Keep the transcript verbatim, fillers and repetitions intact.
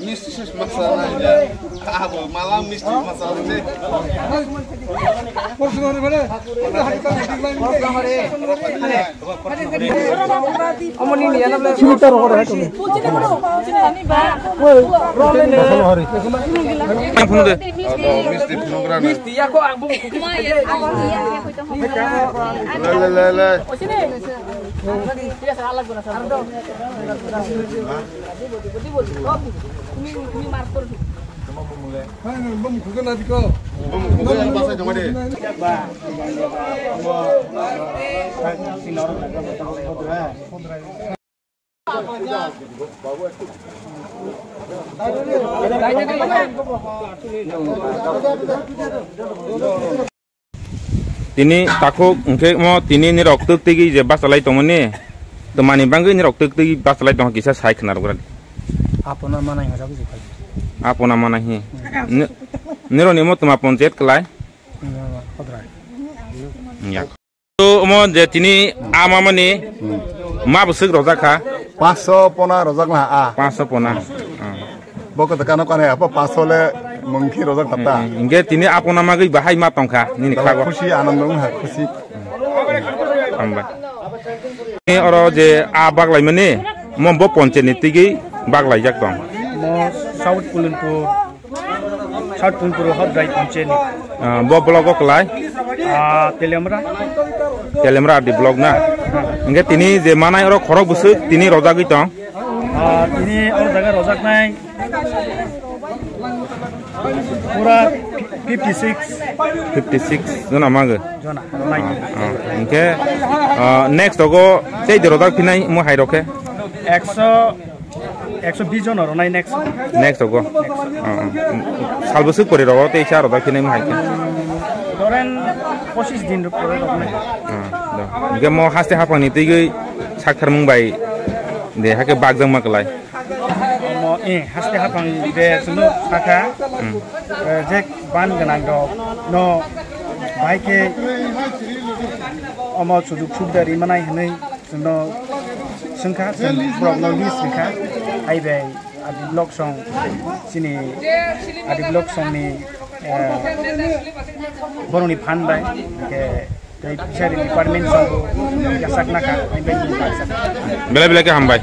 Misti ses masala ya. Abo malam misti masala de. Sini taruh pada itu. Woi, role ni. Phone de. Misti phone gra na. Le, le, le, le. Tini takhuk hwnkhe mo tini nirok twk twigwi je bachalai tongmani, twmani bagwi nirok twk twigwi bachalai tongkha kisa sai khna rwgradi. Apona manai hwnjak je phai. Apona manai hi. Ni-, nironi mo twma ponchayat kwlai? Hmm, Hodrai. Ya. To omo je tini a mamani ma bwswk rojak kha? Panchsho pona rojak na a. Panchsho pona. Ah. Bo kota kano kane apa panchsho le mungki rojak tata. Hmm, hingke tini apona magwi bahai ma tongkha nini khlago. Khusi anando wngha khusi. Hambai. Ni oro je a baglai mani mo bo poncheni tigi baglai jak tong. Mo South Pulinpur. South Punpuro Hodrai Poncheni. Ah, bo block o kwlai? Ah, Telemra. Telemra di block na? Hingke tini je manai oro khorok bwswk tini rojagwi tong? Ah, tini oro jaga rojaknai pura fifty six. Fifty six jona mago? Jona, ronai. Ah, ah. Hingke, ah, next ogo tei de rojak phinai mo hai rokhe? Ekso Ekso bis jon oro nai next. Next ogo. Next. Ah, ah. Sal bwswk pori rogo tei sa rojak khe nai hai khe. Doren pochis din pore rok nai. Ah, do. Hingke mo haste haphang ni twi gwi sak tharmung bai de hake bak jang ma kwlai. Mo, eh, haste haphang de sunu sakha. Hmm. Eh, je ban gwnang rok no bai khe omo sujuk subida ri manai hinui. Chwngno swngkha, chwng borokno list rikha, hai bai adi block song chini adi block songni, eh, borokni phan bai, hingke tei fishery department song bo yachak nakha, hai bai chwng kaisa. Belai belai khe hambai.